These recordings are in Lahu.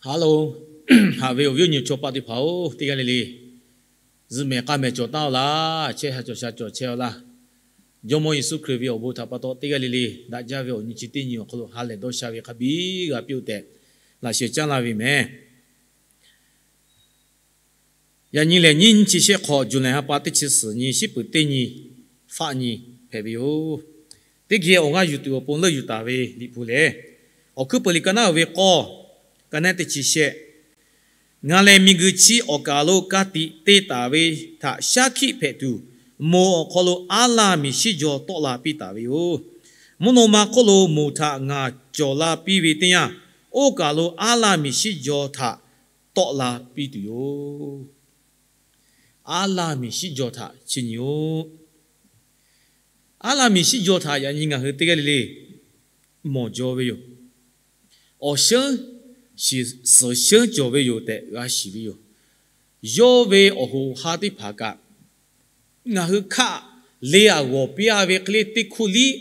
Haˉ loˬ, haꞈ ve awˬ viˉ awˬ nyi chaw paˆ teˇ hpaˍ-oˬ, teˇ g'aˇ le le zuhꞈ mehˍ k'a mehˍ cawˬ taˉ-oˬ laˇ. Chehˇ sha cawˬ sha cawˬ chehˇ-oˬ laˇ. Jawˇmawˇ Yeˍsuˆ Hkriꞈ ve awˬ bon htaꞈ pa taw teˇ g'aˇ le le daꞈ jaˇ ve awˬ nyi chi teˇ nyi awˬ hk'aw lo ha lehˬ dawˇ sha ve hk'a biˇ g'a piˇ-oˆ tehꞈ laꞈ sheh caˉ laˇ ve mehˍ. Yaꞈ nyi lehˬ, nyiˇ nyiˇ chi shehˆ hk'awꞈ, Juˍlaˍ ha pa teˇ chi suhˍ nyi, shiˉ peuˍ teˇ nyi, faˆ nyi hpehꞈ ve yoˬ. Teˇ geh awˬ g'aˇ yuˬ tuˬ awˬ pon leuˆ yuˬ taˍ ve Liꞈ hpu lehˬ, Awˬ hkuiˉ peuˬ liꞈ ka naˉ uiˍ ve k'awˇ, ka naˉ teˇ chi shehˆ. Ngaˬ lehˬ miˬguiˬ chi awˬ kaˍ lo ka tiꞈ te taˍ ve htaꞈ shaˉ hkiˆ hpehꞈ tuˬ, moˬ awˬ hk'aw lo aˉ laˇ miˬ shiˉ jaw tawˆ la piˇ taˍ ve yoˬ. Mvuhˇ naw ma hk'oˆ lo moˬ htaꞈ ngaˬ cawˬ la piˇ ve teˇ yanˇ, oˇ kaˬ lo aˉ laˇ miˬ shiˉ jaw htaꞈ tawˆ la piˇ tuˬ yoˬ. Aˉ laˇ miˬ shiˉ jaw htaꞈ chi nyi-oˬ. Aˉ laˇ miˬ shiˉ jaw htaꞈ yaꞈ nyi ngaˬ hui teˇ g'aˇ le le mawˬ jaw ve yoˬ. Awˬ shinˉ suhˍ shinˉ cawˬ ve yoˬ tehꞈ g'a shiˍ ve yoˬ. Yawˇ ve awˬ hoꞈ ha teˇ hpaˍ kaꞈ, ngaˬ hui hkaˆ le aꞈ g'awˬ piˇ-a ve hk'e le teˇ hkuˇ liˇ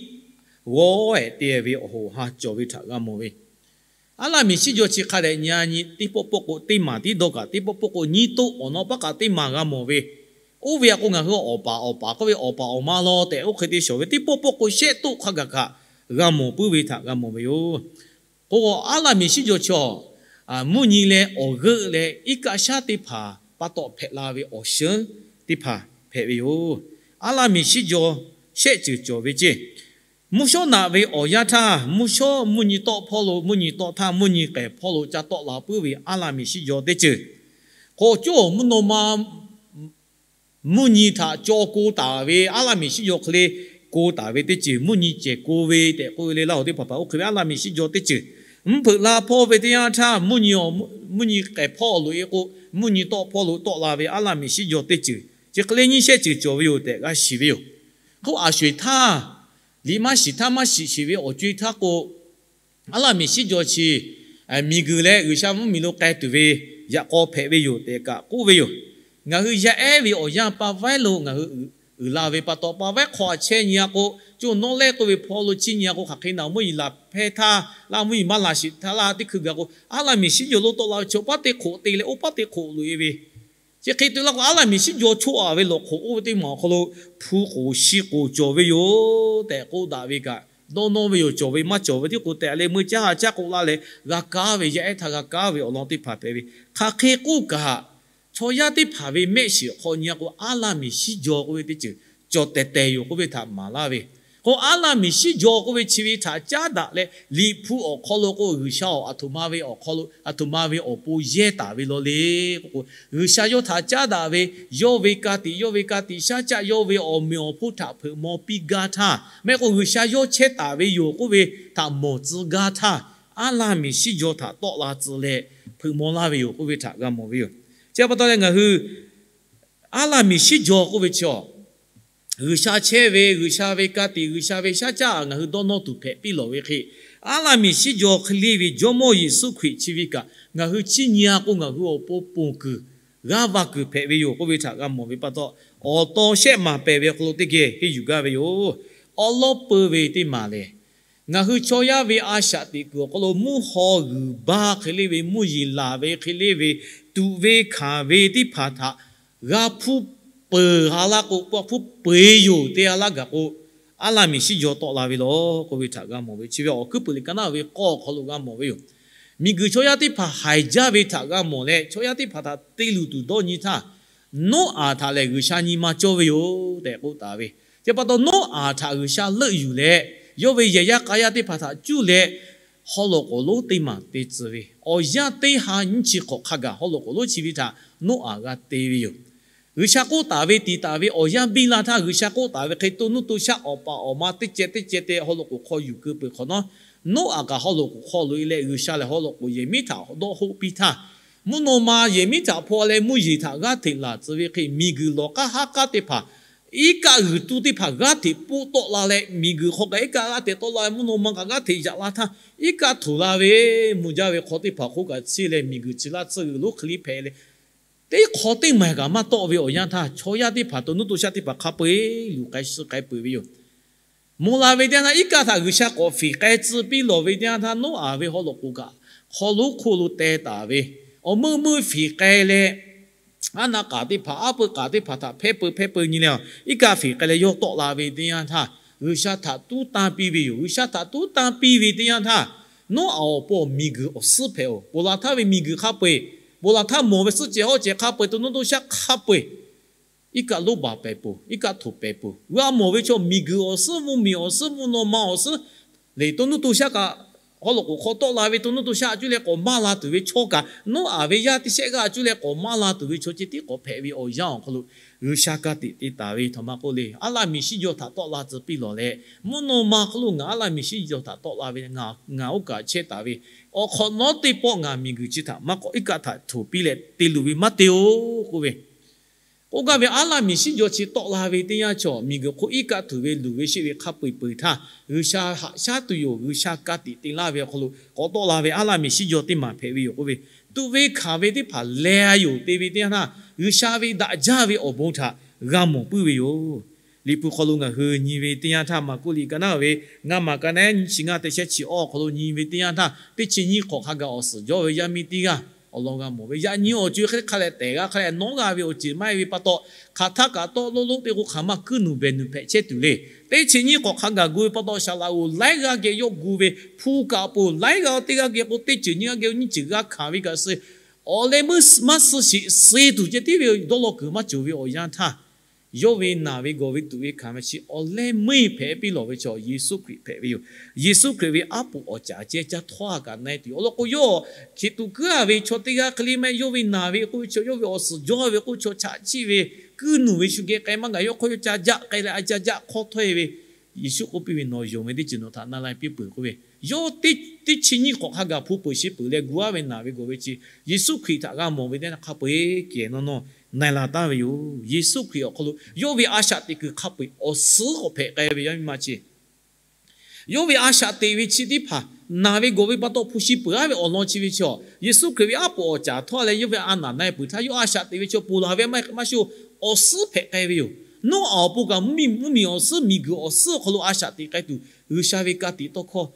g'awˇ ehˍ te ve awˬ hoꞈ ha cawˬ ve htaꞈ g'a mawˬ ve. Aˉ laˇ miˬ shiˉ jaw chi hk'a dehꞈ nyi-a nyi, teˇ pawˆ pawˆ k'o teˇ maˬ tiˉ dawˇ kaꞈ, teˇ pawˆ pawˆ k'o nyiˇ toˆ awˬ naw paˉ kaꞈ teˇ maˬ g'a mawˬ ve. Oˇ ve aꞈ k'o ngaˬ hui awˬ paˍ awˬ paˍ k'oˆ ve, awˬ paˍ awˬ ma law tehꞈ oˇ hk'e te shawˍ ve, teˇ pawˆ pawˆ k'o shehˆ toˆ hk'a gaˬ kaꞈ g'a mawˬ puiˉ ve htaꞈ g'a mawˬ ve yoˬ. K'o, aˉ laˇ miˬ shiˉ jaw chi awˬ mvuhˇ nyi leh awˬ g'euˆ leh iˉ kaˆ shaˉ teˇ hpaˍ pa taw hpehꞈ la ve awˬ shinˉ teˇ hpaˍ hpehꞈ ve yoˬ. Aˉ laˇ miˬ shiˉ jaw shehˆ ceuˬ cawˬ ve ceˇ. Mvuhˇ shawˉ naꞈ ve awˬ yanˇ htaˇ, mvuhˇ shawˉ mvuhˇ nyi tawˆ hpawˇ lo, mvuhˇ nyi tawˆ htaˇ mvuhˇ nyi k'ehˬ hpawˇ lo ca tawˆ la puiˉ ve aˉ laˇ miˬ shiˉ jaw teˇ ceuˬ. K'o, coˇ awˬ mvuhˇ naw ma mvuhˇ nyi htaꞈ caw ko taˍ ve aˉ laˇ miˬ shiˉ jaw hk'e le ko taˍ ve teˇ ceuˬ, mvuhˇ nyi cehˬ ko ve tehꞈ k'oˆ ve le, laˇ hoˍ teˇ hpaˍ hpaˍ oˇ hk'e ve aˉ laˇ miˬ shiˉ jaw teˇ ceuˬ. Mvuhˇ hpeuꞈ la hpawˇ ve teˇ yanˇ htaˇ, mvuhˇ nyi, mvuhˇ nyi k'ehˬ hpawˇ loꞈ-e k'o, mvuhˇ nyi tawˆ hpawˇ lo tawˆ la ve aˉ laˇ miˬ shiˉ jaw teˇ ceuˬ, chi hk'e le nyiˇ shehˆ ceuˬ cawˬ ve yoˬ tehꞈ g'a shiˍ ve yoˬ. K'o, aˬ sho-eˬ htaˇ, liꞈ maˇ shiˍ htaˇ maˇ shiˍ sheˍ ve awˬ co-e htaˇ k'o, aˉ laˇ miˬ shiˉ jaw chi miˬguiˬ leh G'uiˬsha mvuhˇmiˬ lo k'ai tuˬ ve yaꞈ k'aw hpehꞈ ve yoˬ tehꞈ kaꞈ k'oˆ ve yoˬ. Ngaˬ hui yaˇ ehˉ ve awˬ yanˇ pa vaiˉ lo ngaˬ hui uiˍ la ve pa taw, pa vaiˉ hk'aw a chehˇ nyi-a k'o, co nawˉ lehˉ k'oˆ ve hpawˇ lo chiˇ nyi-a k'o, hk'aˬ hk'e naˬ mvuhˇ yeˬ laˬ hpehˇ htaˇ, laˇ mvuhˇ yeˬ maˇ laˬ sheˍ htaˇ laˇ teˇ hkui gaˬ k'o, aˉ laˇ miˬ shiˉ jaw lo tawˆ la ve chaw paˉ teˇ hk'oꞈ te leh oˇ paˉ teˇ hk'oꞈ loꞈ-e ve, chi hk'e te laˇ k'o, aˉ laˇ miˬ shiˉ jaw choˆ-a ve lawˬ hk'oꞈ oˇ ve teˇ maˬ awˬ hk'aw lo hpu k'oˍ shi k'oˍ cawˬ ve yoˬ tehꞈ k'oˆ daꞈ ve kaꞈ, dawˇ nawˇ ve yoˬ. Cawˬ ve maˇ cawˬ ve tiˉ k'o tehꞈ leh meuˇ caˇ ha caˇ k'oˆ laˇ leh g'a kaˉ ve yaˇ ehˉ htaˇ g'a kaˉ ve awˬ lawn teˇ hpaˍ hpehꞈ ve. Hk'aˬ hk'e k'oˆ kaꞈ, chaw yaˇ teˇ hpaˍ ve mehˆ shiˍ hk'aw nyi-a k'o, aˉ laˇ miˬ shiˉ jaw k'oˆ ve teˇ ceuˬ cawˬ tehˬ tehˬ yoˬ k'oˆ ve htaꞈ maˍ laˇ ve. K'o, aˉ laˇ miˬ shiˉ jaw k'oˆ ve chi ve htaꞈ caˉ daꞈ leh Liꞈ hpu awˬ hk'aw lo k'o, G'uiˬsha-oˬ, aˬ htoꞈ ma ve awˬ hk'aw lo, aˬ htoꞈ ma ve awˬ pon yehˇ taˍ ve law le k'o, G'uiˬsha yawˇ htaꞈ caˉ daꞈ ve, yawˇ ve ka tiꞈ, yawˇ ve ka tiꞈ shaˉ caˆ, yawˇ ve awˬ meꞈ awˬ hponˇ htaꞈ hpeuꞈ maw piˇ gaˇ htaˇ, mehˆ k'o G'uiˬsha yawˇ chehˇ taˍ ve yoˬ k'oˆ ve htaꞈ mawˬ tcuh gaˇ htaˇ, aˉ laˇ miˬ shiˉ jaw htaꞈ tawˆ la tcuh leh hpeuꞈ maw laˇ ve yoˬ k'oˆ ve htaꞈ g'a mawˬ ve yoˬ. Chi pa taw leh ngaˬ hui aˉ laˇ miˬ shiˉ jaw k'oˆ ve chi-a, G'uiˬsha chehˇ ve, G'uiˬsha ve ka tiꞈ, G'uiˬsha ve shaˉ caˆ ngaˬ hui dawˇ nawˇ tuˬ hpehꞈ piˇ lawˬ ve hk'e, aˉ laˇ miˬ shiˉ jaw hk'e le ve Jawˇmawˇ Yeˍsuˆ Hkriꞈ chi ve kaꞈ ngaˬ hui chiˇ nyi-a k'o, ngaˬ hui awˬ pon ponˬ kuiˬ g'aˇ va kuiˬ hpehꞈ ve yoˬ k'oˆ ve htaꞈ g'a mawˬ ve pa taw, awˬ taw shehˆ maˬ pehˍ ve awˬ hk'aw lo teˇ geh henˇ yuˬ gaˇ ve yoˬ. Awˉ lawˉ peu ve teˇ maˬ lehˬ, ngaˬ hui chaw yaˇ ve a shaꞈ teꞈ kuiˬ awˬ hk'aw lo mvuhˇ haw g'uiˬ baˇ hk'e le ve, mvuhˇ yeˬ laˬ ve hk'e le ve, tuꞈ ve hkanˍ ve teˇ hpaˍ htaꞈ g'a hpuˇ peuˬ-a laˇ k'o, hpuˇ peuˬ-e yoˬ te-a laˇ gaˬ k'o, aˉ laˇ miˬ shiˉ jaw tawˆ la ve law k'oˆ ve htaꞈ g'a mawˬ ve. Chi ve Awˬ hkuiˉ peuˬ liꞈ ka naˉ ve k'awˇ awˬ hk'aw lo g'a mawˬ ve yoˬ. Miˬguiˬ chaw yaˇ teˇ hpaˍ haiˬ jaˇ ve htaꞈ g'a mawˬ leh, chaw yaˇ teˇ hpaˍ htaꞈ te luˬ tuˬ dawˇ nyi htaˇ, Noˉaꞈ htaꞈ lehˬ G'uiˬsha nyi ma cawˇ ve yoˬ tehꞈ k'oˆ taˍ ve. Chi pa taw, Noˉaꞈ htaꞈ G'uiˬsha leuˆ yuˬ leh, yawˇ ve yehˬ yaˇ k'a yaˇ teˇ hpaˍ htaꞈ cuˇ leh, haw loꞈ k'oˍ lonˉ teˇ maˬ te tcuh ve, awˬ yanˇ teˇ ha nyiˇ chi hk'awꞈ hk'a gaˬ haw loꞈ k'oˍ lonˉ chi ve htaꞈ Noˉaꞈ g'a te ve yoˬ. G'uiˬsha k'oˆ taˍ ve, tiˍ taˍ ve awˬ yanˇ biˇ la htaˇ, G'uiˬsha k'oˆ taˍ ve hk'e to nuˇ to shaˆ awˬ paˍ awˬ ma teˇ ceh teˇ ceh te haw loꞈ k'oˍ hk'aw yuˬ keu peuˬ hk'awꞈ nawˉ, Noˉaꞈ kaꞈ haw loꞈ k'oˍ hk'aw loꞈ-e leh, G'uiˬsha lehˬ haw loꞈ k'oˍ yehˬ miˉ htaꞈ dawˇ hoˆ piˇ htaˇ, mvuhˇ naw ma yehˬ miˉ htaꞈ hpaw leh mvuhˇ yeˬ htaꞈ g'aˇ hteꞈ laˬ tcuh ve hk'e, miˬguiˬ lawˬ k'aˉ haˉ k'aˉ teˇ hpaˍ iˉ kaˆ g'uiˬ tuˇ teˇ hpaˍ g'aˇ hteꞈ poˆ tawˆ la leh, miˬguiˬ hk'aw kaꞈ iˉ kaˆ g'aˇ hteꞈ tawˆ la leh, mvuhˇ naw ma kaꞈ g'aˇ hteꞈ yaꞈ la htaˇ, iˉ kaˆ htoꞈ la ve, mvuh jaˇ ve hk'aw teˇ hpaˍ hk'oˆ kaꞈ tsuhˇ leh miˬguiˬ chi laˇ tsuhˇ g'uiˬ lonˉ hk'e le hpehꞈ leh, teˇ hk'aw teˇ maˬ kaꞈ maˇ tawˆ ve awˬ yanˇ htaˇ, chaw yaˇ teˇ hpaˍ to nuˇ to shaˆ teˇ hpaˍ hk'a peu-eˬ luˬ k'ai suh k'ai peuˬ ve yoˬ. Mvuh la ve teˇ yanˇ htaˇ, iˉ kaˆ htaꞈ G'uiˬsha k'awꞈ fiˍ k'ai tcuh piˇ lawˬ ve teˇ yanˇ htaˇ, Noˉaꞈ ve haw loꞈ k'oˍ kaꞈ hk'aw lonˉ hk'oˆ lo teh taˍ ve, awˬ meuˇ meuˇ fiˍ k'ai leh, aˉ naˆ k'aˍ teˇ hpaˍ, aˉ pui k'aˍ teˇ hpaˍ htaꞈ hpehˇ peu hpehˇ peu nyi leh, iˉ kaˆ fiˍ k'ai leh yawˇ tawˆ la ve teˇ yanˇ htaˇ, G'uiˬsha htaꞈ tuˉ tanˇ piˇ ve yoˬ. G'uiˬsha htaꞈ tuˉ tanˇ piˇ ve teˇ yanˇ htaˇ, Noˉaꞈ awˬ pon miˬguiˬ awˬ suhˉ hpehꞈ-oˬ. Ponˬ laˬ htaˇ ve miˬguiˬ hk'a peu-eˬ, ponˬ laˬ htaˇ mawˬ ve suhˆ cehˬ hawˉ cehˬ hk'a peu-eˬ, to nuˇ to shaˆ hk'a peu-eˬ, iˉ kaˆ lonˉ baˬ pehˍ peuˬ, iˉ kaˆ htoꞈ pehˍ peuˬ. G'a mawˬ ve chaw miˬguiˬ awˬ suhˉ, mvuhˇmiˬ awˬ suhˉ, mvuhˇ naw ma awˬ suhˉ, lehˬ to nuˇ to shaˆ kaꞈ, haw loꞈ k'oˍ hk'aw tawˆ la ve to nuˇ to shaˆ a cuˇ leh k'awꞈ maˇ la tuˬ ve chaw kaꞈ, Noˉaꞈ ve yaˇ teˇ shehˆ g'aˇ a cuˇ leh k'awꞈ maˇ la tuˬ ve chaw ceh tiˉ k'awꞈ hpehꞈ ve awˬ yanˇ awˬ hk'aw lo, G'uiˬsha ka tiꞈ te taˍ ve htaꞈ maˇ k'oˆ le. Aˉ laˇ miˬ shiˉ jaw htaꞈ tawˆ la tcuh piˇ lawˬ leh, mvuhˇ naw ma hk'aw lo ngaˬ aˉ laˇ miˬ shiˉ jaw htaꞈ tawˆ la ve, ngaˬ oˇ kaꞈ chehˇ taˍ ve, awˬ hk'awꞈ nawˉ teˇ pawˆ ngaˬ miˬguiˬ chi htaꞈ maˇ k'awꞈ iˉ kaˆ htaꞈ htoꞈ piˇ leh te luˬ ve maˇ te-oˬ k'oˆ ve, k'oˆ gaˇ ve aˉ laˇ miˬ shiˉ jaw chi tawˆ la ve teˇ yanˇ chaw, miˬguiˬ hk'oˆ iˉ kaˆ htoꞈ ve luˬ ve sheˆ ve hk'a peu-eˬ peuˬ htaˇ, G'uiˬsha haꞈ shaˉ tuˬ yoˬ. G'uiˬsha ka tiꞈ te laˇ ve awˬ hk'aw lo k'awꞈ tawˆ la ve aˉ laˇ miˬ shiˉ jaw teˇ maˬ hpehꞈ ve yoˬ k'oˆ ve, tuꞈ ve hkanˍ ve teˇ hpaˍ leh a yoˬ te ve teˇ yanˇ htaˇ, G'uiˬsha ve daꞈ jaˇ ve awˬ bon htaꞈ g'a mawˬ puiˉ ve yoˬ. Liꞈ hpu hk'aw lo ngaˬ hui nyi ve teˇ yanˇ htaˇ, Maˍkuˆ liꞈ ka naˉ ve ngaˇ maˬ ka naˉ nyiˇ chi ngaˇ teˇ shehˆ chi awˬ hk'aw lo nyi ve teˇ yanˇ htaˇ, teˇ chi nyiˇ hk'awꞈ hk'a gaˬ awˬ suhˍ jawˇ ve yaˇ miˇ teˇ g'aˇ awˬ lawn g'a mawˬ ve, yaꞈ nyi awˬ co-e hk'e hk'a leh tehˬ g'a, hk'a leh nawˉ g'a ve awˬ ceuˬ maˇ heˆ ve pa taw, hk'aˬ htaˇ kaꞈ tawˆ lonˉ lonˉ teˇ k'o hk'aˬ ma kuiˇ nuˬ behˬ nuˬ hpehꞈ chehˇ tuˬ le. Teˇ chi nyiˇ hk'awꞈ hk'a gaˬ gu ve pa taw, saˍ laꞈ g'oˍ laiˉ g'aˇ geh yawˇ gu ve, hpu kaꞈ ponˬ laiˉ g'aˇ teˇ g'aˇ geh k'o, teˇ ceuˬ nyiˇ g'aˇ geh nyiˇ ceuˬ g'a hkanˍ ve kaꞈ suh, awˬ leh meuˇ maˇ suh sheˍ suh tuˬ ceh tiˉ ve dawˇ law kuiˬ maˇ cawˬ ve awˬ yanˇ htaˇ, yawˇ ve naˬ ve gawˬ ve tuꞈ ve hkanˍ ve chi awˬ leh meuˇ hpehꞈ piˇ lawˬ ve chaw Yeˍsuˆ Hkriꞈ hpehꞈ ve yoˬ. Yeˍsuˆ Hkriꞈ ve aˉ poꞈ awˬ caˍ ceh caˇ htawˇ a kaꞈ na-e tuˬ yoˬ. Awˬ lawn k'o, yawˇ hkiˬ tuꞈ kuiˉ a ve chaw teˇ g'aˇ hk'e le maˇ heˆ. Yawˇ ve naˬ ve k'oˆ ve chaw, yawˇ ve awˬ suhˍ jawˇ ve k'oˆ chaw chaꞈ chiˆ ve, kuiˇ nuˬ ve shu geh k'ai maˇ gaˬ, yawˇ hk'aw yawˇ ca jaˆ k'ai leh a ca jaˆ hk'awˇ htawˇ e ve, Yeˍsuˆ k'oˆ piˇ ve, Nawˬ yonˍ ve teˇ ceuˬ nawˬ htaꞈ na la piˇ peuˬ k'oˆ ve, yawˇ teˇ chi nyiˇ hk'awꞈ hk'a gaˬ hpu peuˬ shi peuˬ leh gu aˉ ve naˬ ve gawˬ ve chi, Yeˍsuˆ Hkriꞈ htaꞈ g'a mawˬ ve teˇ yanˇ htaˇ hk'a peu-eˬ kehˬ nawˇ nawˇ na-e la taˍ ve yoˬ. Yeˍsuˆ Hkriꞈ awˬ hk'aw lo yawˇ ve a shaꞈ teꞈ kuiˬ hk'a peu-eˬ awˬ suhˉ k'awꞈ hpehꞈ k'ai ve yaˇ miˇ ma chi, yawˇ ve a shaꞈ teꞈ ve chi teˇ hpaˍ naˬ ve gawˬ ve pa taw hpu shi peuˬ aˉ ve awˬ lawn chi ve chaw, Yeˍsuˆ Hkriꞈ ve aˉ poꞈ awˬ caˍ htawˇ leh yawˇ ve a naˬ na-e peuˬ htaˇ, yawˇ a shaꞈ teꞈ ve chaw ponˬ laˬ ve maˇ heˆ, maˇ shuˍ, awˬ suhˉ hpehꞈ k'ai ve yoˬ. Nawˉ aꞈ awˬ pon kaꞈ mvuhˇmiˬ, mvuhˇmiˬ awˬ suhˉ, miˬguiˬ awˬ suhˉ awˬ hk'aw lo a shaꞈ teꞈ k'ai tuˬ, G'uiˬsha ve ka tiꞈ tawˇ hkawˇ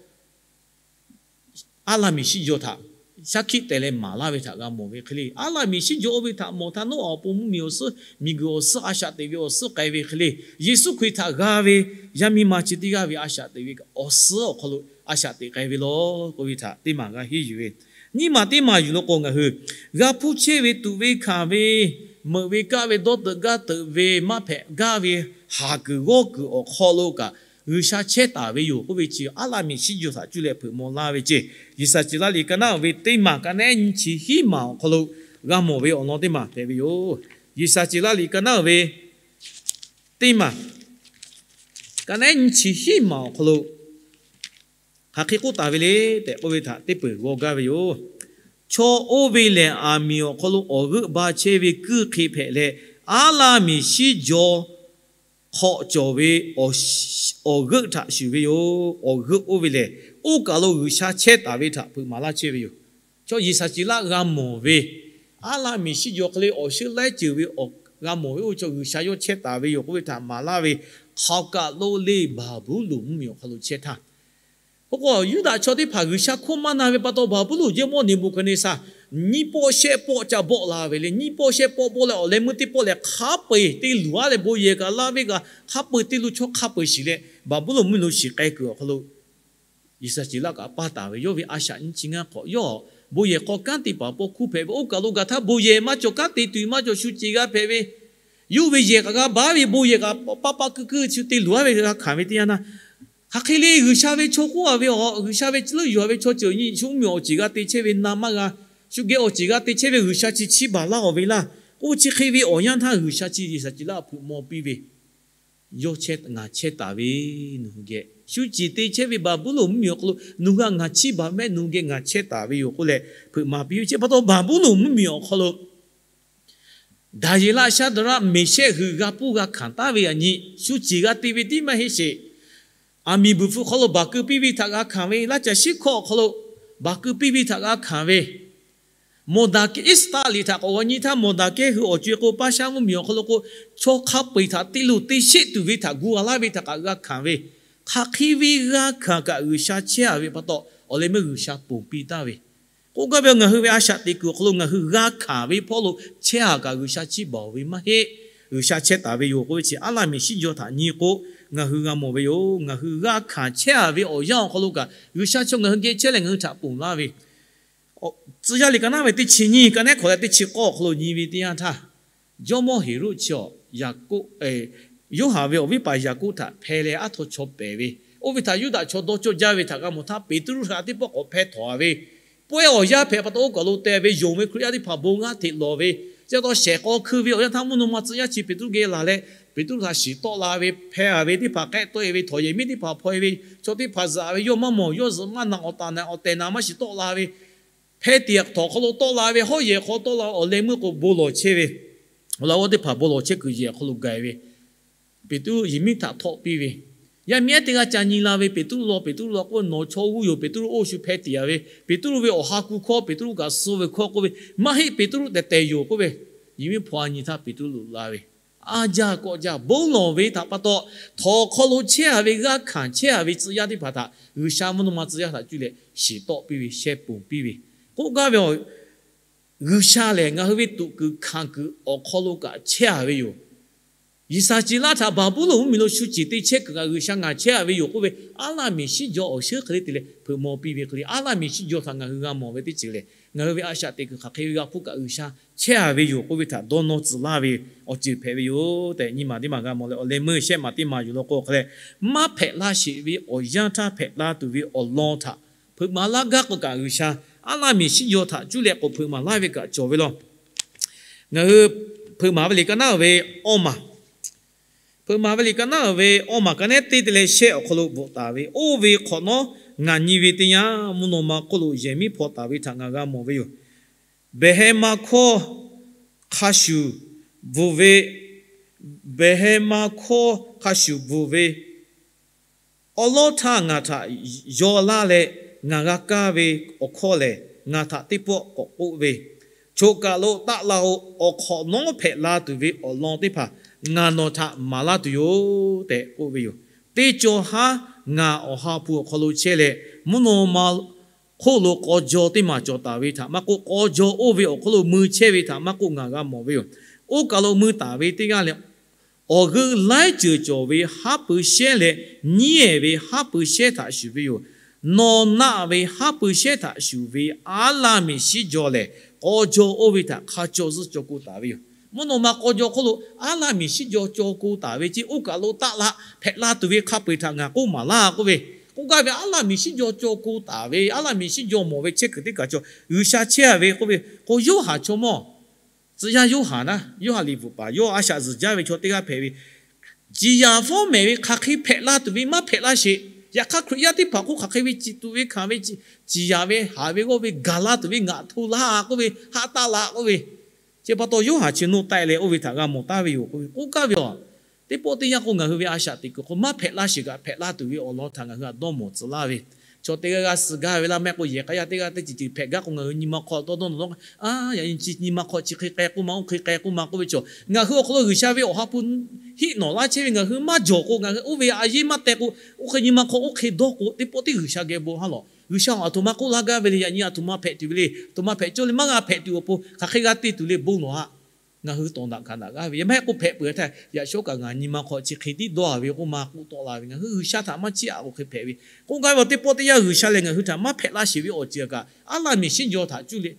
aˉ laˇ miˬ shiˉ jaw htaꞈ shaˉ hkiˆ teh leh maˍ laˇ ve htaꞈ g'a mawˬ ve hk'e le. Aˉ laˇ miˬ shiˉ jaw oˇ ve htaꞈ mawˬ htaˇ, Nawˉ aꞈ awˬ pon mvuhˇmiˬ awˬ suhˉ, miˬguiˬ awˬ suhˉ, a shaꞈ teꞈ ve awˬ suhˉ k'ai ve hk'e le. Yeˍsuˆ Hkriꞈ htaꞈ g'a ve yaˇ miˇ ma chi teˇ g'aˇ ve a shaꞈ teꞈ ve awˬ suhˉ awˬ hk'aw lo a shaꞈ teꞈ k'ai ve lawˬ k'oˆ ve htaꞈ teˇ maˬ g'a henˇ yuˬ ve, nyiˇ maˬ teˇ maˬ yuˬ lo k'o, ngaˬ hui g'a hpuˇ chehˇ ve tuꞈ ve hkanˍ ve, meuꞈ ve kaˆ ve, dawˇ teuꞈ gaˇ teuꞈ ve, maˇ hpehꞈ gaˇ ve haˍ kuiˬ g'awˇ kuiˬ awˬ hk'aw lo kaꞈ G'uiˬsha chehˇ taˍ ve yoˬ k'oˆ ve chi, aˉ laˇ miˬ shiˉ jaw htaꞈ cuˇ leh hpeuꞈ maw laˇ ve ceˇ. Yeˍsaˍceˍlaˆ liꞈ ka naˉ ve teˇ maˬ ka nehˉ nyiˇ chi hiˉ maˬ awˬ hk'aw lo g'a mawˬ ve awˬ lawn teˇ maˬ hpehꞈ ve yoˬ. Yeˍsaˍceˍlaˆ liꞈ ka naˉ ve teˇ maˬ ka nehˉ nyiˇ chi hiˉ maˬ awˬ hk'aw lo hk'aˬ hk'e k'oˆ taˍ ve le tehꞈ k'oˆ ve htaꞈ teˇ peuˬ g'aw gaˇ ve yoˬ. Chaw oˇ ve lehˬ, aˬ miˍ awˬ hk'aw lo awˬ g'euˆ ba chehˇ ve kuiˇ hk'e hpehꞈ leh, aˉ laˇ miˬ shiˉ jaw hk'awꞈ cawˬ ve awˬ g'euˆ htaꞈ shuˍ ve yoˬ. Awˬ g'euˆ oˇ ve lehˬ, oˇ kaˬ lo G'uiˬsha chehˇ taˍ ve htaꞈ hpeuꞈ maˍ laˇ chehˇ ve yoˬ. Chaw Yeˍsaˍceˍlaˆ g'a mawˬ ve, aˉ laˇ miˬ shiˉ jaw hk'e le awˬ shuˉ laiˉ ceuˬ ve awˬ g'a mawˬ ve oˇ chaw G'uiˬsha yawˇ chehˇ taˍ ve yoˬ k'oˆ ve htaꞈ maˍ laˇ ve, hk'aˬ kaˬ lo le Baˍbuˍlonˍ mvuhˇmiˬ awˬ hk'aw lo chehˇ htaˇ, oˇ k'o Yuˇdaꞈ chaw teˇ hpaˍ G'uiˬsha hkawˇ maˇ na ve pa taw, Baˍbuˍlonˍ jawˇmawˇ Neˍbuˍhkaˍneˍsaˍ nyiˇ pawˆ shehˆ pawˆ ca bawˆ la ve le. Nyiˇ pawˆ shehˆ pawˆ bawˆ leh awˬ leh meuˇ teˇ pawˆ lehˬ, hk'a peu-eˬ te luˬ aˉ leh bon yehˬ kaꞈ laˇ ve kaꞈ hk'a peu-eˬ te lo chaw hk'a peu-eˬ shiˍ leh, Baˍbuˍlonˍ mvuhˇmiˬ lo shiˍ k'ai kuiˬ awˬ hk'aw lo Yeˍsaˍceˍlaˆ kaꞈ paˇ taˍ ve, yawˇ ve a shaꞈ nyiˇ chi ngaˇ hk'awꞈ yawˇ bon yehˬ hk'aw kanˉ te paˍ pawˇ hkuˇ hpehꞈ ve, oˇ kaˬ lo gaˬ htaˇ bon yehˬ maˇ cawˬ, kanˉ te tuˬ maˇ cawˬ, shu ceˬ g'a hpehꞈ ve, yawˇ ve yehˬ kaꞈ g'a baˬ ve, bon yehˬ kaꞈ paˇ paˇ kuiˇ kuiˇ shu te luˬ aˉ ve g'a hkanˍ ve teˇ yanˇ htaˇ, hk'aˬ hk'e le G'uiˬsha ve chaw k'oˆ a ve, G'uiˬsha ve leuˆ yuˬ a ve chaw ceuˬ nyi shu mvuhˇmiˬ awˬ ceˬ g'a te chehˇ ve na maˇ g'a, shu geh awˬ ceˬ g'a te chehˇ ve G'uiˬsha chi chiˇ baˬ laˇ awˬ ve laˇ k'oˆ ve chi hk'e ve awˬ yanˇ htaˇ, G'uiˬsha chi Yeˍsaˍceˍlaˆ hpeuꞈ maw piˇ ve, Yawˇ chehˇ, ngaˬ chehˇ taˍ ve, nawˬ hui geh shu ceˬ te chehˇ ve Baˍbuˍlonˍ mvuhˇmiˬ awˬ hk'aw lo nawˬ hui htaꞈ ngaˬ chiˇ baˬ mehˆ, nawˬ hui geh ngaˬ chehˇ taˍ ve yoˬ k'oˆ leh hpeuꞈ maˍ piˇ ve chi pa taw, Baˍbuˍlonˍ mvuhˇmiˬ awˬ hk'aw lo Daˍyeˍlaˆ, Shaˍdraˆ, Meˍshehˆ hui g'a puˇ g'a hkanˍ taˍ ve yaꞈ nyi shu ceˬ g'a te ve tiˉ maˇ heˆ sheˍ. Aˬ miˍ buiˬ hpfuh hk'aw lo baˬ keu piˇ ve htaꞈ g'a hkanˍ ve, laˇ caˬ shiˉ hkawˇ awˬ hk'aw lo baˬ keu piˇ ve htaꞈ g'a hkanˍ ve, Mawˬdaˍkehˉ, Iˉsaˍtaˆ liꞈ htaꞈ k'awꞈ g'aw nyi htaˇ, Mawˬdaˍkehˉ hui awˬ co-e k'o Paˇshaˆ mvuhˇmiˬ awˬ hk'aw lo k'o, chaw hk'a peu-eˬ htaꞈ te luˬ te sheˆ tuˬ ve htaꞈ gu g'a laˇ ve htaꞈ kaꞈ g'a hkanˍ ve, hk'aˬ hk'e ve g'a hkanˍ kaꞈ G'uiˬsha chehˇ a ve pa taw, awˬ leh meuˇ G'uiˬsha ponˬ piˇ taˍ ve, K'oˆ gaˇ ve, ngaˬ hui ve a shaꞈ teꞈ kuiˬ awˬ hk'aw lo ngaˬ hui g'a hkanˍ ve hpawˇ lo chehˇ a kaꞈ G'uiˬsha chiˇ baˬ ve maˇ heˆ. G'uiˬsha chehˇ taˍ ve yoˬ k'oˆ ve chi aˉ laˇ miˬ shiˉ jaw htaꞈ nyi k'o, ngaˬ hui g'a mawˬ ve yoˬ. Ngaˬ hui g'a hkanˍ chehˇ a ve awˬ yanˇ awˬ hk'aw lo kaꞈ G'uiˬsha chaw ngaˬ hui geh chehˇ leh ngaˬ hui htaꞈ ponˬ laˇ ve, Tcuh yaˇ liꞈ ka naˉ ve teˇ chi nyiˇ, ka nehˉ hkawꞈ leh teˇ chi k'awˇ awˬ hk'aw lo nyi ve teˇ yanˇ htaˇ, jawˇmawˇ Heˍroˆ chi awˬ Yoˇhanˬ ve awˬ viˉ paˍ Yaˍkoˆ htaꞈ hpeh leh aˉ htaw chaw pehˍ ve, oˇ ve htaꞈ Yuˇdaꞈ chaw dawˇ cawˇ jaˇ ve htaꞈ g'a mawˬ htaˇ, Peˍtruˆ htaꞈ teˇ pawˆ k'awꞈ hpeh htawˍ a ve, pawehˇ awˬ yanˇ hpehꞈ pa taw oˇ kaˬ lo te ve yonˍ ve Hkriꞈ yaˇ teˇ hpaˍ bon g'aˇ hteꞈ lawˬ ve, chi pa taw shehˍ k'aw hkui ve awˬ yanˇ htaˇ mvuhˇ naw ma tcuh yaˇ chi Peˍtruˆ geh laˬ leh, Peˍtruˆ htaꞈ shiˍ tawˆ la ve, hpeh a ve teˇ hpaˍ k'ehˆ tawˆ e ve, htawnˍ yehˬ miˉ teˇ hpaˍ hpaw e ve, chaw teˇ hpaˍ zuhꞈ ve, yawˇ maˇ mawˬ, yawˇ zuhꞈ maˇ na, awˬ taˍ na awˬ tehˬ na maˇ shiˍ tawˆ la ve, hpeh tiꞈ htawnˍ hk'aw lo tawˆ la ve, hawˉ yehˬ hk'aw tawˆ la ve, awˬ leh meuˇ k'o bon lawˬ chehˇ ve, awˬ laꞈ g'awˇ teˇ hpaˍ bon lawˬ chehˇ kuiˬ yehˬ awˬ hk'aw lo gaˬ e ve, Peˍtruˆ yehˬ miˉ htaꞈ htawˆ piˇ ve, yaˇ miˇ ehˉ teˇ g'aˇ ca nyi la ve, Peˍtruˆ law, Peˍtruˆ law k'oˆ ve, nawˬ chaw g'uˇ yoˬ, Peˍtruˆ oˇ shu hpeh tiꞈ a ve, Peˍtruˆ ve awˬ ha ku hkawˇ, Peˍtruˆ kaꞈ suh ve hkawˇ k'oˆ ve, maˇ heˆ, Peˍtruˆ tehˬ tehˬ yoˬ k'oˆ ve, yehˬ miˉ hpaw a nyi htaˇ Peˍtruˆ loꞈ la ve, aˉ jaˇ kawˆ jaˇ bon lawˬ ve htaꞈ pa taw, htawnˍ hk'aw lo chehˇ a ve g'aˇ hkanˍ chehˇ a ve tcuh yaˇ teˇ hpaˍ htaꞈ G'uiˬsha mvuhˇ naw ma tcuh yaˇ htaꞈ cuˇ leh shiˍ tawˆ piˇ ve, sheh ponˬ piˇ ve, k'oˆ gaˇ ve, G'uiˬsha lehˬ ngaˬ hui ve tuꞈ kuiˬ hkanˍ kuiˬ awˬ hk'aw lo kaꞈ chehˇ a ve yoˬ. Yiˍsaˍceˍlaˆ htaꞈ Baˍbuˍlonˍ mvuhˇmiˬ lo shu ceˬ te chehˇ kuiˬ kaꞈ G'uiˬsha ngaˬ chehˇ a ve yoˬ k'oˆ ve, aˉ laˇ miˬ shiˉ jaw awˬ shinˉ hk'e le te leh hpeuꞈ maw piˇ ve hk'e le, aˉ laˇ miˬ shiˉ jaw htaꞈ ngaˬ hui g'a mawˬ ve teˇ ceuˬ lehˬ, ngaˬ hui ve a shaꞈ teꞈ kuiˬ hk'aˬ hk'e ve g'a hpuˇ kaꞈ G'uiˬsha chehˇ a ve yoˬ k'oˆ ve htaꞈ dawˇ nawˇ tcuh laˇ ve awˬ ceuˬ hpehꞈ ve yoˬ tehꞈ nyi maˬ teˇ maˬ g'a mawˬ leh, awˬ leh meuˇ shehˆ maˬ teˇ maˬ yuˬ law k'o hk'e leh, maˇ hpehꞈ la sheˍ ve awˬ yanˇ htaˇ hpehꞈ la tuˬ ve awˬ lawn htaꞈ hpeuꞈ maˍ laˇ gaˇ k'o kaꞈ, G'uiˬsha aˉ laˇ miˬ shiˉ jaw htaꞈ cuˇ leh k'awꞈ hpeuꞈ maˍ laˇ ve kaꞈ cawˬ ve law. Ngaˬ hui hpeuꞈ maˍ ve liꞈ ka naˉ ve awˇ maˬ, hpeuꞈ maˍ ve liꞈ ka naˉ ve awˇ maˬ ka nehˉ teˇ te leh shehˆ awˬ hk'aw lo bvuhꞈ taˍ ve, oˇ ve hk'awꞈ nawˉ ngaˬ nyi ve teˇ yanˇ, mvuhˇ naw ma hk'oˆ lo yehˬ miˉ hpaw taˍ ve htaꞈ ngaˬ g'a mawˬ ve yoˬ. Behˬ heh ma hkawˇ hk'a shuˍ bvuhˬ ve, behˬ heh ma hkawˇ hk'a shuˍ bvuhˬ ve awˉ lawˉ htaˇ ngaˬ htaꞈ yaw laˇ leh, ngaˬ g'a kaˇ ve awˬ hkawˇ lehˬ, ngaˬ htaꞈ teˇ pawˆ k'awꞈ k'oˆ ve, Choˬ kaˬ lo taˆ la-o. Awˬ hk'awꞈ nawˉ hpehꞈ la tuˬ ve awˬ lawn teˇ hpaˍ ngaˬ nawˬ htaꞈ maˍ laˇ tuˬ yoˬ tehꞈ k'oˆ ve yoˬ. Teˇ cawˬ haˉ ngaˬ Awˬ ha hpu awˬ hk'aw lo chehˇ leh, mvuhˇ naw ma hk'oˆ lo k'aw jaw teˇ maˬ cawˬ taˍ ve htaꞈ maˇ k'oˆ, k'aw jaw oˇ ve awˬ hk'aw lo mui chehˇ ve htaꞈ maˇ k'oˆ, ngaˬ g'a mawˬ ve yoˬ. Oˇ kaˬ lo mui taˍ ve teˇ g'aˇ lehˬ, awˬ g'euˆ laiˉ ceuˬ cawˬ ve haˉ pui shehnˉ leh nyiˉ ehˍ ve haˉ pui shehnˉ htaꞈ shuˍ ve yoˬ. Nawˬ naˆ ve haˉ pui shehnˉ htaꞈ shuˍ ve aˉ laˇ miˬ shiˉ jaw lehˬ, k'aw jaw oˇ ve htaꞈ hk'a caw zuhˇ caw ko taˍ ve yoˬ. Mvuhˇ naw ma k'aw jaw hk'oˆ lo aˉ laˇ miˬ shiˉ jaw caw ko taˍ ve ceˇ. Oˇ kaˬ lo taˆ la hpehꞈ la tuˬ ve hk'a peu-eˬ htaꞈ ngaˬ k'oˆ maˍ laˇ k'oˆ ve, k'oˆ gaˇ ve aˉ laˇ miˬ shiˉ jaw caw ko taˍ ve, aˉ laˇ miˬ shiˉ jaw mawˬ ve chehˇ kuiˬ teˇ kaˬ cawˬ, G'uiˬsha chehˇ a ve k'oˆ ve k'o, Yoˇhanˬ chaw mawˇ, tcuh yaˇ Yoˇhanˬ naˉ, Yoˇhanˬ liꞈ bvuhꞈ paˍ, yawˇ a shaꞈ zuhˬ jaˇ ve chaw teˇ g'aˇ hpehꞈ ve, ciˍ yanˍ fawˉ mehˍ ve hk'aˬ hk'e hpehꞈ la tuˬ ve maˇ hpehꞈ la sheˍ. Yaꞈ hk'aˇ Hkriꞈ yaˇ teˇ hpaˍ hk'oˆ hk'aˬ hk'e ve ciˍ tuꞈ ve hkanˍ ve, ciˍ yanˍ ve haˍ ve g'awˇ ve gaˬ la tuˬ ve ngaˬ hto laˇ k'oˆ ve, haˆ taˆ la k'oˆ ve, chi pa taw Yoˇhanˬ chi noˇ taˆ leh oˇ ve htaꞈ g'a mawˬ taˍ ve yoˬ k'oˆ ve, k'oˆ gaˇ ve yoˬ. Teˇ pawˆ teˇ yanˇ k'o, ngaˬ hui ve a shaꞈ teꞈ kuiˬ hk'o maˇ hpehꞈ laˇ sheˍ kaꞈ hpehꞈ la tuˬ ve awˬ lawn htaꞈ ngaˬ hui htaꞈ dawˇ mawˬ tcuh laˇ ve, chaw teˇ g'aˇ g'a suh gaˇ ve laˇ mehˆ k'o, yehˬ k'a yaˇ teˇ g'aˇ teˇ ceuˬ ceuˬ hpehꞈ gaˇ k'o, ngaˬ hui nyi ma hk'aw dawˇ dawˇ nawˬ dawˇ, a, yaꞈ nyi chi nyi ma hk'aw chi hk'e k'ai k'oˆ ma, oˇ hk'e k'ai k'oˆ ma k'oˆ ve chaw, ngaˬ hui awˬ hk'aw lo G'uiˬsha ve Awˬ ha hpu hiˆ nawˬ laˇ chehˇ ve ngaˬ hui maˇ jawˬ k'o, ngaˬ hui oˇ ve a yeˇ maˇ teh k'o, oˇ hk'e nyi ma hk'aw oˇ hk'e dawˇ k'o, teˇ pawˆ teˇ G'uiˬsha geh bon ha lawˬ. G'uiˬsha awˬ aˬ htoꞈ ma k'oˆ laˇ gaˇ ve le, yaꞈ nyi aˬ htoꞈ ma hpehꞈ tuˬ ve le, aˬ htoꞈ ma hpehꞈ cawˇ le, maˇ g'a hpehꞈ tuˬ awˬ pon hk'aˬ hk'e g'a te tuˬ le, bon lawˬ haˆ. Ngaˬ hui tawˍ daꞈ hkanˍ daꞈ g'aˇ ve, yaꞈ maˇ heˆ k'o hpehꞈ peuˬ htaˇ, yaꞈ shawˉ kaꞈ ngaˬ nyi ma hk'aw chi hk'e tiˉ dawˇ a ve k'oˆ ma k'oˆ tawˆ la ve, ngaˬ hui G'uiˬsha htaꞈ maˇ chiˇ aꞈ k'o hk'e hpehꞈ ve. K'oˆ gaˇ ve awˬ teˇ pawˆ teˇ yanˇ G'uiˬsha lehˬ ngaˬ hui htaꞈ maˇ hpehꞈ laˇ sheˍ ve awˬ ceuˬ kaꞈ, aˉ laˇ miˬ shiˉ jaw htaꞈ cuˇ leh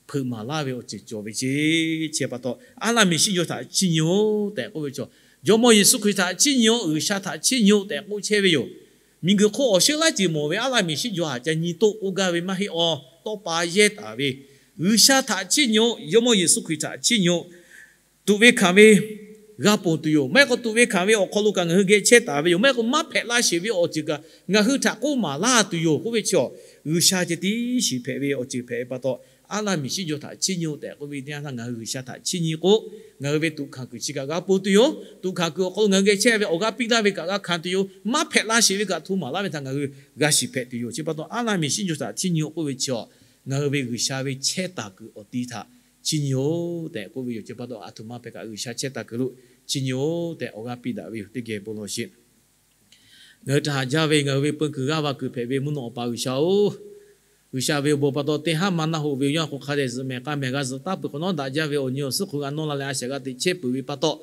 hpeuꞈ maˍ laˇ ve awˬ ceuˬ cawˬ ve ceˇ. Chi pa taw, aˉ laˇ miˬ shiˉ jaw htaꞈ chiˇ nyi-oˬ tehꞈ k'oˆ ve chaw, Jawˇmawˇ Yeˍsuˆ Hkriꞈ htaꞈ chiˇ nyi-oˬ, G'uiˬsha htaꞈ chiˇ nyi-oˬ tehꞈ k'oˆ chehˇ ve yoˬ. Miˬguiˬ hk'oˆ awˬ shinˉ laiˉ ceuˬ mawˬ ve aˉ laˇ miˬ shiˉ jaw htaꞈ ca nyi toˆ k'oˆ gaˇ ve maˇ heˆ, awˬ tawˇ pa yehˇ taˍ ve, G'uiˬsha htaꞈ chiˇ nyi-oˬ, Jawˇmawˇ Yeˍsuˆ Hkriꞈ htaꞈ chiˇ nyi-oˬ, tuꞈ ve hkanˍ ve g'a ponˬ tuˬ yoˬ. Maˇ heˆ k'o tuꞈ ve hkanˍ ve awˬ hk'aw lo kaꞈ ngaˬ hui geh chehˇ taˍ ve yoˬ. Maˇ heˆ k'o maˇ hpehꞈ laˇ sheˍ ve awˬ ceuˬ kaꞈ ngaˬ hui htaꞈ k'oˆ maˍ laˇ tuˬ yoˬ k'oˆ ve chaw, G'uiˬsha ceh tiˉ shiˍ hpehꞈ ve awˬ ceuˬ hpehꞈ ve pa taw, aˉ laˇ miˬ shiˉ jaw htaꞈ chiˇ nyi-oˬ tehꞈ k'oˆ ve teˇ yanˇ htaˇ ngaˬ hui G'uiˬsha htaꞈ chiˇ nyi k'o, ngaˬ hui ve tuꞈ hkanˍ kuiˬ chi kaꞈ g'a ponˬ tuˬ yoˬ. Tuꞈ hkanˍ kuiˬ awˬ hk'aw lo ngaˬ hui geh chehˇ ve awˬ g'aˇ piˇ laˇ ve kaꞈ g'a hkanˍ tuˬ yoˬ. Maˇ hpehꞈ laˇ sheˍ ve kaꞈ hto maˍ laˇ ve htaꞈ ngaˬ hui g'a shiˍ hpehꞈ tuˬ yoˬ. Chi pa taw aˉ laˇ miˬ shiˉ jaw htaꞈ chiˇ nyi-oˬ k'oˆ ve chi, ngaˬ hui ve G'uiˬsha ve chehˇ taˍ kuiˬ awˬ ti htaꞈ chiˇ nyi-oˬ tehꞈ k'oˆ ve yoˬ. Chi pa taw aˬ htoꞈ ma hpehꞈ kaꞈ G'uiˬsha chehˇ taˍ kuiˬ lo chiˇ nyi-oˬ tehꞈ awˬ g'aˇ piˇ daꞈ ve yoˬ. Teˇ geh bon lawˬ sheˍ. Ngaˬ hui htaꞈ haꞈ jaˇ ve ngaˬ hui ve peu kuiˬ g'aˇ va kuiˬ hpehꞈ ve mvuhˇ naw Awˬ pa G'uiˬsha-oˬ, G'uiˬsha ve awˬ bon pa taw, teˇ haˉ ma naˆ hoꞈ ve awˬ yanˇ hk'aw hk'a dehꞈ zuhꞈ mehˍ k'a mehˍ g'a zuhꞈ taˍ peuˬ hk'awꞈ nawˉ, daꞈ jaˇ ve awˬ nyi awˬ suhˉ hk'oˆ g'a nawˇ la leh a shaꞈ g'a teꞈ chehˇ peuˬ ve pa taw,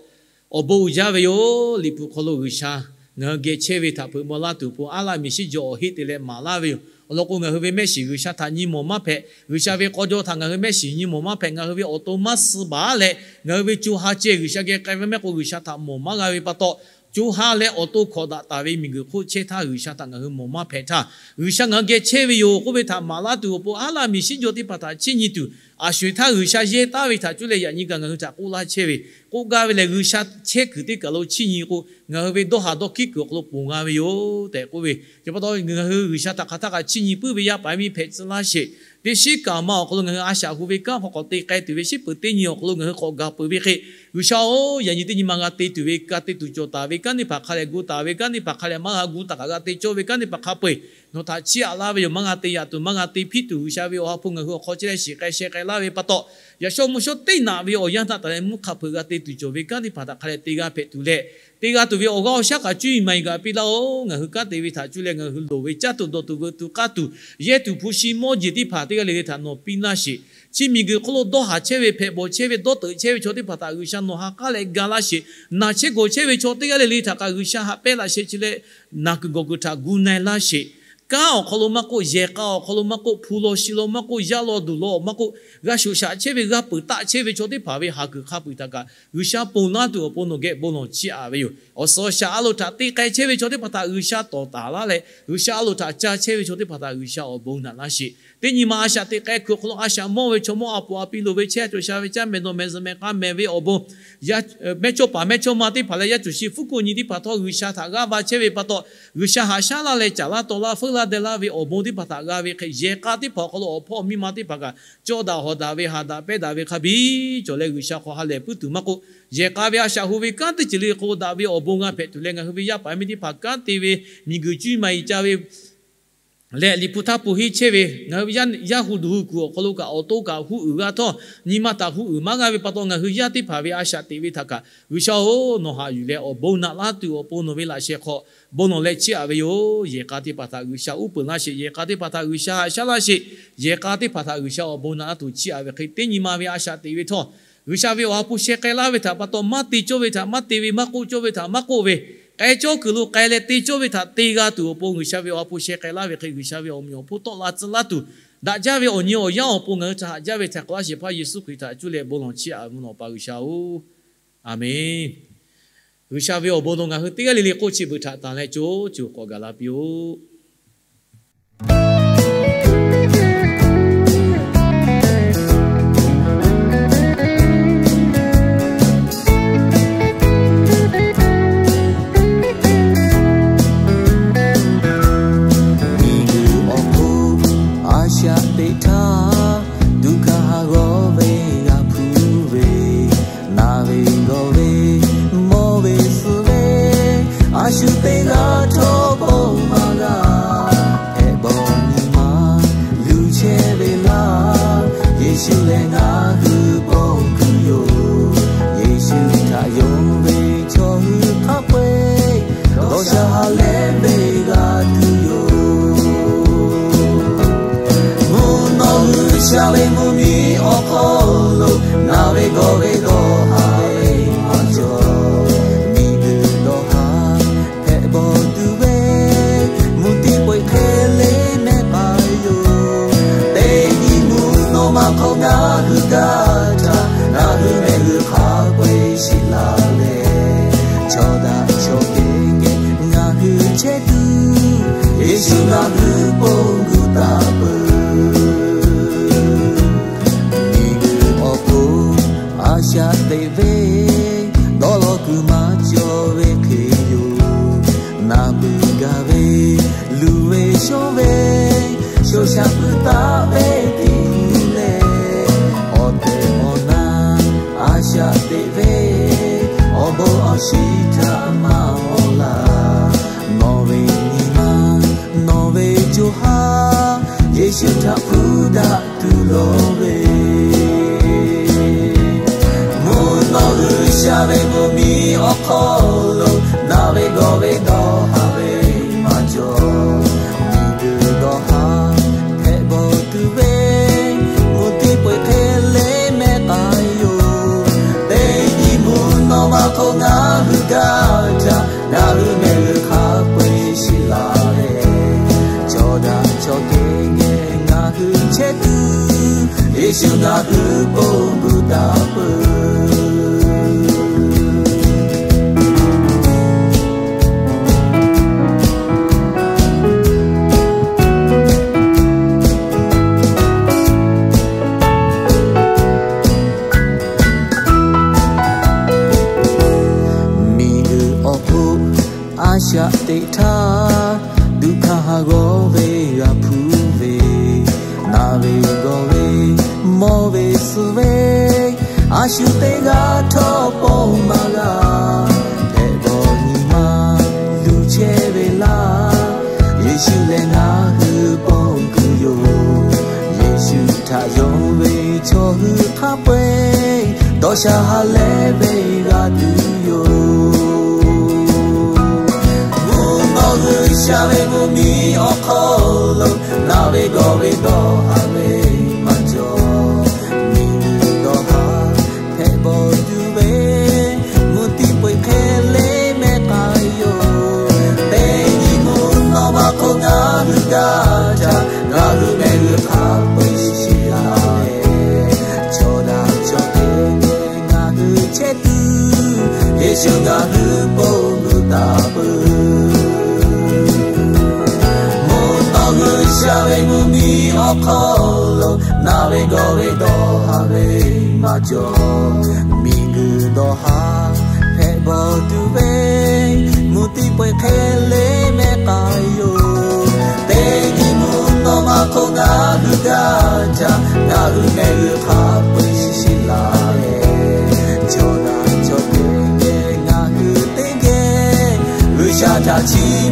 awˬ bon uiˍ jaˇ ve yoˬ. Liꞈ hpu hk'aw lo G'uiˬsha ngaˬ hui geh chehˇ ve htaꞈ hpeuꞈ maw laˇ tuˬ awˬ pon, aˉ laˇ miˬ shiˉ jaw awˬ heˆ te leh maˍ laˇ ve yoˬ. Awˬ lawn k'o, ngaˬ hui ve mehˆ shiˍ G'uiˬsha htaꞈ nyi mawˬ maˇ hpehꞈ. G'uiˬsha ve k'aw jaw htaꞈ ngaˬ hui mehˆ shiˍ nyi mawˬ maˇ hpehꞈ. Ngaˬ hui ve awˬ to maˇ suh baˬ leh, ngaˬ hui ve co ha ceh G'uiˬsha geh k'ai ve mehˆ k'o, G'uiˬsha htaꞈ mawˬ maˇ g'a ve pa taw, co ha leh awˬ to hkawꞈ daꞈ taˍ ve miˬguiˬ hk'oˆ chehˇ htaˇ, G'uiˬsha htaꞈ ngaˬ hui mawˬ maˇ hpehꞈ htaˇ, G'uiˬsha ngaˬ hui geh chehˇ ve yoˬ k'oˆ ve htaꞈ maˍ laˇ tuˬ awˬ pon, aˉ laˇ miˬ shiˉ jaw teˇ hpaˍ htaꞈ chiˇ nyi tuˬ, a sho-eˬ htaˇ G'uiˬsha yehˇ taˍ ve htaꞈ cuˇ leh yaꞈ nyi kaꞈ ngaˬ hui htaꞈ k'oˆ laˇ chehˇ ve, k'oˆ gaˇ ve lehˬ, G'uiˬsha chehˇ kuiˬ teˇ kaˬ lo chiˇ nyi k'o, ngaˬ hui ve dawˇ haˍ dawˇ hkiˉ kuiˬ awˬ hk'aw lo ponˬ g'a ve yoˬ tehꞈ k'oˆ ve. Chi pa taw, ngaˬ hui G'uiˬsha htaꞈ hk'aˬ htaˇ kaꞈ chiˇ nyi puiˉ ve yaˇ paˍ yaˇ miˇ hpehꞈ tcuh laˇ sheˍ. Teˇ shiˉ kaꞈ ma awˬ hk'aw lo ngaˬ hui a shaꞈ hu ve kanˉ hk'aw k'awꞈ te k'ai tuˬ ve, shiˉ peuˬ teˇ nyi awˬ hk'aw lo ngaˬ hui k'awꞈ gaˬ peuˬ ve hk'e, G'uiˬsha-oˬ, yaꞈ nyi teˇ nyi ma g'a te tuˬ ve, g'a te tuˬ cawˬ taˍ ve kanˉ teˇ hpaˍ hk'a lehˬ gu taˍ ve, kanˉ teˇ hpaˍ hk'a lehˬ maˇ g'a gu taˍ kaꞈ g'a te cawˇ ve kanˉ teˇ hpaˍ hk'a peu-eˬ nawˬ htaꞈ chiˇ aꞈ laˇ ve yoˬ. Maˇ g'a te yaꞈ tuˬ, maˇ g'a te hpiˇ tuˬ, G'uiˬsha ve awˬ ha hpu ngaˬ hui awˬ hk'aw chehˇ leh shiˍ k'ai sheh k'ai laˇ ve pa taw, yaꞈ shawˉ mvuhˇ shawˉ teˇ naꞈ ve awˬ yanˇ htaˇ taˍ leh mvuhˇ hk'a hpeuꞈ g'a te tuˬ cawˬ ve kanˉ teˇ hpaˍ htaꞈ hk'a lehˬ te g'a hpehꞈ tuˬ leh, te g'a tuˬ ve awˬ g'aˇ awˬ shaˉ kaꞈ cuˇ yiˍ maˍ yiˍ kaꞈ piˇ laˇ-oˬ. Ngaˬ hui kanˉ te ve htaꞈ cuˇ leh ngaˬ hui loˍ ve caˇ tuˬ dawˬ tuˬ veuꞈ tuˬ k'aˇ tuˬ yehˇ tuˬ hpu shi mawˇ jeˬ teˇ hpaˍ teˇ g'aˇ le le htaꞈ nawˬ piˇ laˇ sheˍ. Chi miˬguiˬ hk'oˆ lo dawˇ haˍ chehˇ ve, hpehꞈ bawˬ chehˇ ve, dawˇ teuꞈ chehˇ ve chaw teˇ hpaˍ htaꞈ G'uiˬsha nawˬ ha k'aˉ leh ga laˇ sheˍ. Naˬ chehˇ gawˬ chehˇ ve chaw teˇ g'aˇ le le htaꞈ kaꞈ G'uiˬsha haꞈ pehnˇ laꞈ sheh chi leh naˬ kuiˬ gawˬ kuiˬ htaꞈ gu na-e laˇ sheˍ. Kanˉ awˬ hk'aw lo maˇ k'oˆ, yehˬ k'a awˬ hk'aw lo maˇ k'oˆ, hpu law shi law maˇ k'oˆ, yaˇ law duˬ law maˇ k'oˆ, g'a shoꞈ shaꞈ chehˇ ve, g'a peuˬ taˆ chehˇ ve chaw teˇ hpaˍ ve haˍ kuiˬ hk'a peu-eˬ htaꞈ kaꞈ G'uiˬsha ponˬ laˇ tuˬ awˬ pon nawˬ geh bon lawˬ chiˇ aꞈ ve yoˬ. Awˬ suhˍ awˬ shaˍ a loˍ htaꞈ te k'ai chehˇ ve chaw teˇ hpaˍ htaꞈ G'uiˬsha tawˍ taˍ laˇ leh, G'uiˬsha a loˍ htaꞈ ca chehˇ ve chaw teˇ hpaˍ htaꞈ G'uiˬsha awˬ bon naꞈ laˇ sheˍ. Teˇ nyi ma a shaꞈ teꞈ k'ai kuiˬ awˬ hk'aw lo a shaꞈ mawˇ ve chaw mawˇ a poˍ a pi loˍ ve chehˇ cawˬ sha ve caˇ mehˍ dawˬ mehˍ zuhꞈ mehˍ k'a mehˍ ve awˬ bon mehˇchawˇpaˍ mehˇchawˇma teˇ hpaˍ leh yaˇ cawˬ shi fuˉ ko nyi teˇ hpaˍ htawˇ G'uiˬsha htaꞈ g'aˇ va chehˇ ve pa taw, G'uiˬsha haꞈ shaˉ laˇ leh caˍ laˇ taw laˇ feuˉ laˇ deh laˇ ve awˬ bon teˇ hpaˍ htaꞈ g'a ve hk'e, yehˬ k'a teˇ hpaˍ awˬ hk'aw lo awˬ hpawˇ miˇ ma teˇ hpaˍ kaꞈ cawˇ daꞈ hawˍ daꞈ ve, haꞈ daꞈ pehnˇ daꞈ ve hk'a biˇ cawˬ leh G'uiˬsha hk'aw ha lehˬ puiˉ tuˬ maˇ k'oˆ, yehˬ k'a ve a shaꞈ hu ve kanˉ teˇ ceuˬ le k'o daꞈ ve awˬ bon g'a hpehꞈ tuˬ leh ngaˬ hui ve yaˇ paˍ miˇ teˇ hpaˍ kanˉ te ve, miˬguiˬ cuˇ maˍ yiˍ ca ve leh Liꞈ hpu htaˇ pu henˇ chehˇ ve ngaˬ hui ve yaˇ hu duˬ hu kuiˬ awˬ hk'aw lo kaꞈ awˬ to kaꞈ hu uiˍ g'a htawˇ, nyi ma htaꞈ hu uiˍ maˇ g'a ve pa taw, ngaˬ hui yaˇ teˇ hpaˍ ve a shaꞈ teꞈ ve htaꞈ kaꞈ G'uiˬsha-oˬ, nawˬ haꞈ yuˬ leh awˬ bon naꞈ laˇ tuˬ awˬ pon nawˬ ve laꞈ sheh hk'aw bon lawˬ leh chiˇ aꞈ ve yoˬ. Yehˬ k'a teˇ hpaˍ htaꞈ G'uiˬsha uˉ peunˍ laˇ sheˍ. Yehˬ k'a teˇ hpaˍ htaꞈ G'uiˬsha haꞈ shaˉ laˇ sheˍ. Yehˬ k'a teˇ hpaˍ htaꞈ G'uiˬsha awˬ bon naꞈ laˇ tuˬ chiˇ aꞈ ve hk'e, teˇ nyi ma ve a shaꞈ teꞈ ve htawˇ, G'uiˬsha ve awˬ ha hpu sheh k'ai laˇ ve htaꞈ pa taw, maˇ te cawˇ ve htaꞈ maˇ te ve, maˇ k'oˆ cawˇ ve htaꞈ maˇ k'oˆ ve, k'ai cawˇ kuiˬ lo k'ai leh te cawˇ ve htaꞈ te g'a tuˬ awˬ pon G'uiˬsha ve awˬ ha hpu sheh k'ai laˇ ve hk'e, G'uiˬsha ve awˬ meꞈ awˬ hponˇ tawˆ la tcuh laˇ tuˬ, daꞈ jaˇ ve awˬ nyi awˬ yanˇ awˬ pon ngaˬ hui htaꞈ haꞈ jaˇ ve htaꞈ k'awꞈ laˇ shehˍ hpaˇ Yeˍsuˆ Hkriꞈ htaꞈ cuˇ leh bon lawˬ chiˇ aꞈ ve nawˬ pa G'uiˬsha-oˬ, Aˍmenˍ. G'uiˬsha ve awˬ bon nawˬ ngaˬ hui teˇ g'aˇ le le k'oˆ chi beuꞈ htaꞈ tanˬ leh co co k'awꞈ gaˬ la piˇ-oˆ. Miˬguiˬ awˬ hk'oˆ a shaꞈ teꞈ htaˇ, duˬ hkanˍ ha g'awˇ ve g'a hpuˇ ve, naˬ ve gawˬ ve mawˇ ve suh ve, a shu teˇ g'aˇ htawˇ bon maˇ g'a. Hpehꞈ bawˬ nyi ma luˬ chehˇ ve laˇ, Yeˍsuˆ lehˬ ngaˬ hui bon kuiˬ yoˬ. Yeˍsuˆ htaꞈ yonˍ ve chaw hui hk'a peu-eˬ, dawˇ sha ha leh ve g'a tuˬ yoˬ. Mvuhˇ naw G'uiˬsha ve mvuhˇmiˬ awˬ hk'aw lo, naˬ ve gawˬ ve dawˇ ha ve maˇ cawˬ. Miˬguiˬ dawˇ ha hpehꞈ bawˬ tuˬ ve, mvuhˇ tiˉ peu-eˬ hk'e le mehˆ k'ai yoˬ. Teˇ nyi mvuhˇ naw ma hk'aw ngaˬ hui gaˇ htaˇ, ngaˬ hui mehˆ g'uˇ hk'a peu-eˬ shiˍ la leh, chaw daꞈ chaw kehˬ geh ngaˬ hui chehˇ tuˬ, Yeˍsuˆ ngaˬ hui bon gu taˍ peuˬ. Miˬguiˬ awˬ hk'oˆ a shaꞈ teꞈ ve, dawˇ law kuiˬ maˇ cawˬ ve hk'e yoˬ. Naˬ beuꞈ gaˬ ve, luˬ ve shonˇ ve, shoˍ shaˍ puiˉ taˍ ve teˇ hpu lehˬ, awˬ tehˬ awˬ na a shaꞈ teꞈ ve, awˬ bon awˬ shiˍ htaꞈ maˇ awˬ laˬ. Nawˬ ve nyi ma, nawˬ ve co ha, Yeˍsuˆ htaꞈ hpu daꞈ tuˬ lawˬ ve. Mvuhˇ naw G'uiˬsha ve mvuhˇmiˬ awˬ hk'aw lo, naˬ ve gawˬ ve dawˇ ha ve maˇ cawˬ. Miˬguiˬ dawˇ ha hpehꞈ bawˬ Yeˍsuˆ ngaˬ hui bon gu taˍ peuˬ. Miˬguiˬ awˬ hk'oˆ a shaꞈ teꞈ htaˇ, duˇ hkanˇ ha g'awˇ ve g'a hpuˇ ve, naˬ ve gawˬ ve mawˇ ve suh ve, a shu teˇ g'aˇ htawˇ pon maˇ g'a, hpehꞈ bawˬ nyi ma luˬ chehˇ ve laˇ. Yeˍsuˆ lehˬ ngaˬ hui pon kuiˬ yoˬ. Yeˍsuˆ htaꞈ yonˍ ve chaw hui hk'a peu-eˬ, dawˇ sha ha lehˬ ve g'a tuˬ yoˬ. Mvuhˇ naw G'uiˬsha ve mvuhˇmiˬ awˬ hk'aw lo, naˬ ve gawˬ ve dawˇ haˍ ve maˇ cawˬ. Miˬguiˬ dawˇ haˍ hpehꞈ bawˬ tuˬ ve, mvuhˇ tiˉ peu-eˬ hk'e le mehˆ k'ai yoˬ. Teˇ nyi mvuhˇ naw ma hk'oˆ ngaˬ hui gaˇ caˇ, ngaˬ hui mehˆ g'uˇ hk'a peu-eˬ shiˍ laˇ leh, chaw daꞈ chaw te geh ngaˬ hui chehˇ tuˬ, Yeˍsuˆ ngaˬ hui bon gu taˍ peuˬ. Mvuhˇ naw G'uiˬsha ve mvuhˇmiˬ awˬ hk'aw lo, naˬ ve gawˬ ve dawˇ haˍ ve maˇ cawˬ. Miˬguiˬ dawˇ haˍ hpehꞈ bawˬ tuˬ ve, mvuhˇ tiˉ peu-eˬ hk'e le mehˆ k'ai yoˬ. Teˇ nyi mvuhˇ naw ma hk'oˆ ngaˬ hui gaˇ caˇ, ngaˬ hui mehˆ g'uˇ hk'a peu-eˬ shiˍ laˇ leh, chaw daꞈ chaw te geh ngaˬ hui teˇ geh G'uiˬsha htaꞈ chiˇ